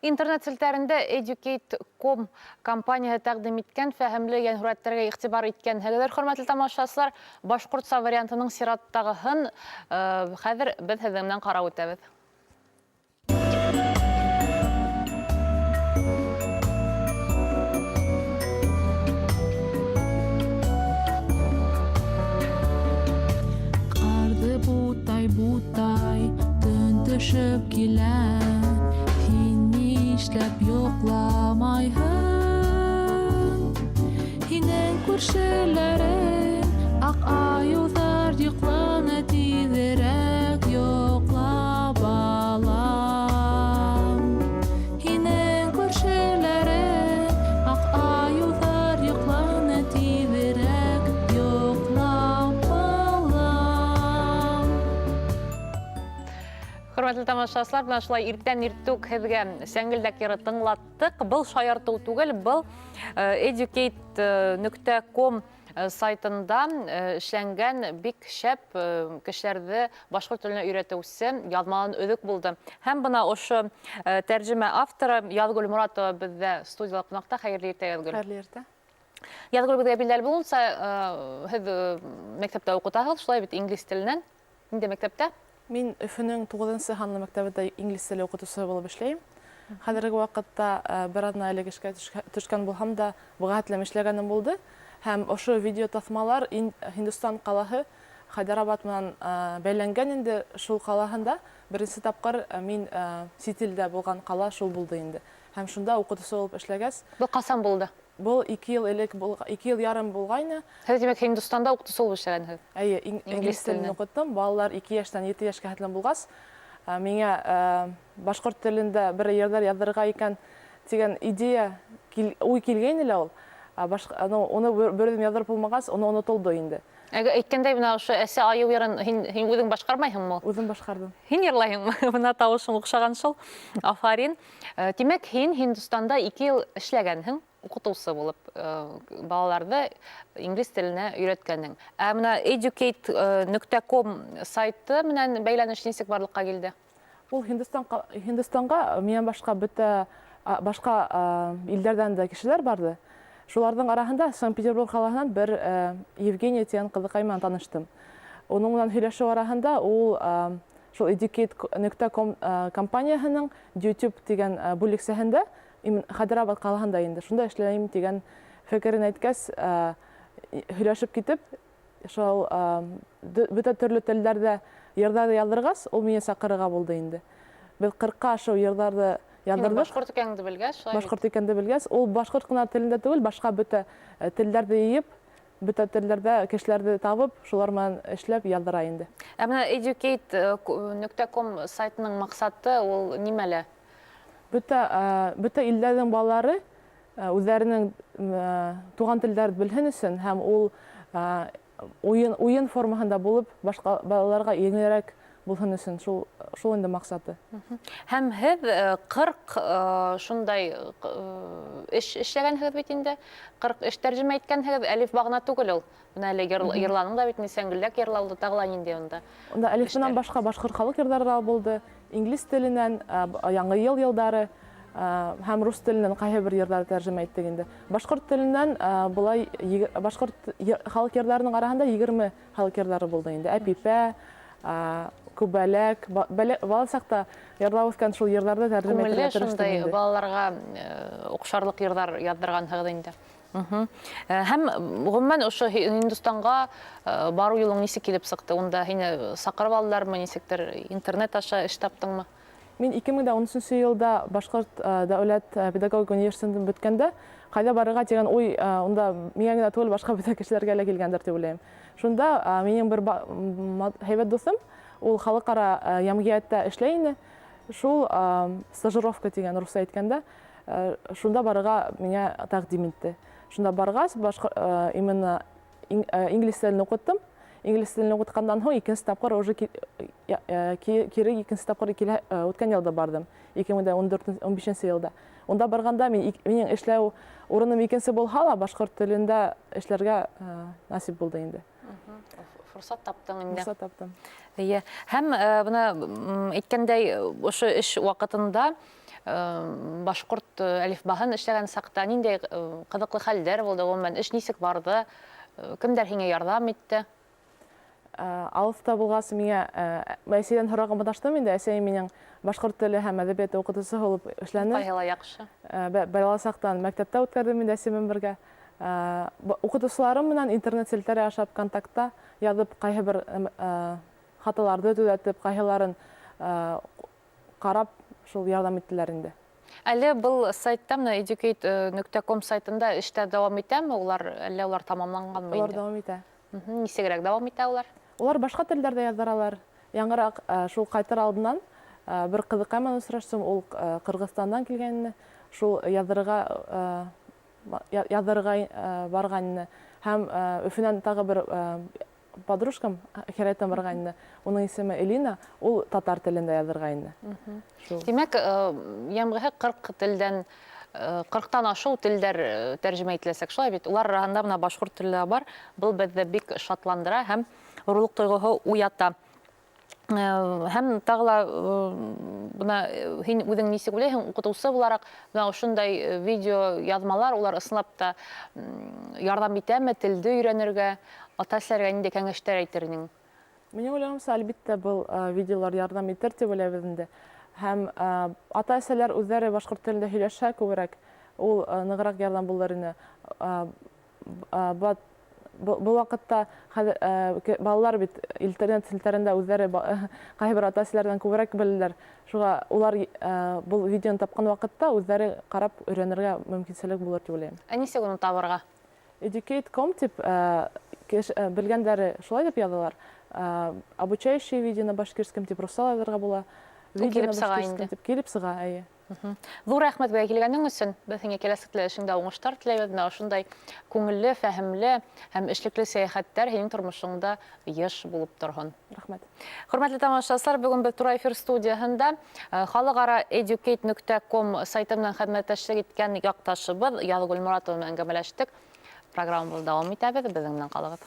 Интернет селтәрендә Educate.com компанияһы тәкъдим иткән фәһемле йәнһүрәттәргә игътибар иткәнһегеҙҙер, хөрмәтле тамашасылар. Башҡортса вариантының сираттағыһын хәҙер беҙ һеҙҙең менән ҡарап үтәбеҙ. Ҡарҙы бутай-бутай төн төшөп килә. Һин нишләп йоҡламайһың? Һинең күршеләрең аҡ айыуҙар йоҡланы тиҙерәк йоҡла, балам. Һинең күршеләрең аҡ айыуҙар йоҡланы тиҙерәк йоҡла, балам. Хөрмәтле тамашасылар, менә шулай иртән иртүк һеҙгә сәңгелдәк йыры тыңлаттыҡ. Был шаяртыу түгел, был э, educate.com э, сайтында э, эшләнгән бик шәп кешеләрҙе башҡорт теленә өйрәтеүсе яҙманан өҙөк булды. Һәм бына ошо тәржемә авторы Язгөл Моратова беҙҙә студияла ҡунаҡта. Хәйерле иртә, Язгөл. Хәйерле иртә. Язгөл, беҙгә билдәле булыуынса, һеҙ мәктәптә уҡытаһығыҙ, шулай бит, инглиз теленән. Ниндәй мәктәптә? Мин Өфөнөң туғыҙынсы һанлы мәктәбендә инглиз теле уҡытыусыһы булып эшләйем. Хәҙерге ваҡытта бер аҙна элек эшкә төшкән булһам да, быға хәтлем эшләгәнем булды. Һәм ошо видеотаҫмалар Һиндостан ҡалаһы Хайдарабад менән бәйләнгән инде, шул ҡалаһында беренсе тапҡыр мин сит илдә булған ҡала шул булды инде. Һәм шунда уҡытыусы булып эшләгәс. Был ҡасан булды? Был ике ел элек, ике ел ярым булғайны. Һеҙ, тимәк, Һиндостанда уҡытыусы булып эшләгәнһегеҙ? Әйе, инглиз телен уҡыттым. Балалар ике йәштән ете йәшкә хәтлем булғас, миңә башҡорт телендә бер йырҙар яҙҙырырға икән тигән идея, уй килгәйне лә ул. Ну, уны бер үҙем яҙҙырып булмағас, уны онотолдо инде. Әйткәндәй, бына ошо Әсә айыу йырын һин, һин үҙең башҡармайһыңмы? Үҙем башҡарҙым. Һин йырлайһыңмы? Бына тауышың оҡшаған шул. Афарин. Тимәк, һин Һиндостанда ике ел эшләгәнһең, уҡытыусы булып, балаларҙы инглиз теленә өйрәткәнең. Ә менә educate нөктә ком сайты менән бәйләнеш нисек барлыҡҡа килде? Ул Һиндостан Һиндостанға минән башҡа бөтә башҡа илдәрҙән дә кешеләр барҙы. Шуларҙың араһында Санкт-Петербург ҡалаһынан бер Евгения тигән ҡыҙыҡай менән таныштым. Уның менән һөйләшеү араһында ул шул educate.com компанияһының YouTube тигән бүлексәһендә Хайдарабад ҡалаһында инде шунда эшләйем тигән фекерен әйткәс, һөйләшеп китеп, Шул бөтә төрлө телләрҙә йырҙарҙы яҙҙырғас, ул мине саҡырырға булды инде. Беҙ ҡырҡка ашыу йырҙарҙы яҙҙырҙыҡ. Башҡорт икәнеңде белгәс, шулай бит? Башҡорт икәнде белгәс, ул башҡорт ҡына телендә түгел, башҡа бөтә телләрҙе йыйып, бөтә телләрҙә кешеләрҙе табып, шулар менән эшләп яҙҙыра инде. Ә менә educate нөктә ком сайтының маҡсаты ул нимәлә? Бөтә бөтә илдәрҙең балалары Үҙҙәренең туған телдәрен белһен өсөн һәм ул уен уен формаһында булып, башка балаларга еңелерәк булһын өсөн шул шул инде максаты. Һәм һеҙ 40 шундай эш эшләгәнһегеҙ бит инде. 40 эш тәрҗемә иткәнһегеҙ, әлифба гына түгел ул. Менә әле йырланың да бит инде, сәңгелдәк йырлалды, тағы ла ниндәй унда Унда әлифбанан башҡа башҡорт халыҡ йырҙары ла булды, инглиз теленән Яңы йыл йылдары һәм рус теленән ҡайһы бер йырҙарҙы тәржемә иттек инде. Башҡорт теленән былай башҡорт халыҡ йырҙарының араһында 20 халыҡ йырҙары булды инде. Әпипә, Күбәләк, бала саҡта йырлап үҫкән шул йырҙарҙы тәржемә итергә тырыштым инде. Балаларға оҡшарлыҡ йырҙар яҙҙырғанһығыҙ инде. Һәм гомумән ошо Һиндостанға барыу юлың нисек килеп сыҡты? Унда һине саҡырып алдылармы, нисектер интернет аша эш таптыңмы? Мин 2013 йылда Башҡорт дәүләт педагогика университетын бөткәндә, ҡайҙа барырға тигән уй унда миңә генә түгел, башҡа бөтә кешеләргә лә килгәндер дип уйлайым. Шунда минең бер һәйбәт дуҫым, ул халыҡ-ара йәмғиәттә эшләй ине. Шул стажировка тигән русса әйткәндә, Шунда барырга миңа тәкъдим итте. Шунда баргач, башка именно инглиз телен укыттым. Инглиз телен укытканнан һуң икенче тапкыр уже кире икенче тапкыр килә үткән елда бардым. 2014-15 елда. Унда барганда мин минем эшләү урыным икенче булһа ла, башкорт телендә эшләргә насип булды инде. Форсат таптың инде. Форсат таптым. Эйе. Һәм бына әйткәндәй, ошо эш вакытында Башҡорт әлифбаһын эшләгән саҡта ниндәй ҡыҙыҡлы хәлдәр булды, ғөмүмән, эш нисек барҙы, кемдәр һиңә ярҙам итте? Алыҫта булғас, миңә әсәйҙән һорарға маташтым инде. Әсәйем минең башҡорт теле һәм әҙәбиәте уҡытыусыһы булып эшләне. Ҡайһы ла яҡшы. Бала саҡтан мәктәптә үткәрҙем инде әсәй менән бергә. Уҡытыусыларым менән интернет селтәре аша контактта яҙып, ҡайһы бер хаталарҙы төҙәтеп, ҡайһыларын ҡарап, шул ярҙам иттеләр инде. Әле был сайтта, бына educate нөктә ком сайтында эштәр дауам итәме улар, әллә улар тамамланғанмы Улар инде? дауам итә. Нисегерәк дауам итә улар? Улар башҡа телдәрҙә яҙҙыралар. Яңыраҡ шул ҡайтыр алдынан бер ҡыҙыҡай менән осраштым, ул Ҡырғыҙстандан килгән ине. Шул яҙҙырырға барған ине. Һәм Өфөнән тағы бер подружкам хирәттән барған ине. Уның исеме Элина, ул татар телендә яҙырға ине. Шул. Тимәк, йәмғиһе 40 телдән, 40-тан ашыу телдәр тәржемә ителәсәк, шулай бит? Улар араһында бына башҡорт теле лә бар. Был беҙҙе бик шатландыра һәм ғорурлыҡ тойғоһо уята. Һәм тағы ла бына һин үҙең нисек уйлайһың, уҡытыусы булараҡ, бына ошондай видео яҙмалар, улар ысынлап та ярҙам итәме телде өйрәнергә, ата-әсәләргә ниндәй кәңәштәр әйтер инең? Минең уйлауымса, әлбиттә, был видеолар ярҙам итер тип уйлайбыҙ инде. Һәм ата-әсәләр үҙҙәре башҡорт телендә һөйләшә күберәк, ул нығыраҡ ярҙам булыр ине. Был ваҡытта хәҙер балалар бит интернет селтәрендә үҙҙәре ҡайһы бер ата-әсәләрҙән күберәк беләләр. Шуға улар был видеоны тапҡан ваҡытта үҙҙәре ҡарап өйрәнергә мөмкинселек булыр тип уйлайым. Ә нисек уны табырға? Educate ком тип, белгәндәре шулай тип яҙалар. Обучающие видео на башкирском тип русса яҙырға була. Ул Видео килеп на сыға башкирском инде. тип килеп сыға, эйе. Ҙур рәхмәт беҙгә килгәнең өсөн. Беҙ һиңә киләсәктә эшеңдә уңыштар теләйбеҙ. Бына ошондай күңелле, фәһемле һәм эшлекле сәйәхәттәр һинең тормошоңда йыш булып торһон. Рәхмәт. Хөрмәтле тамашасылар, бөгөн беҙ Тура эфир студияһында халыҡ-ара educate нөктә ком сайты менән хеҙмәттәшлек иткән яҡташыбыҙ Язгөл Моратова менән әңгәмәләштек. Программабыҙ дауам итәбеҙ, беҙҙең менән ҡалығыҙ.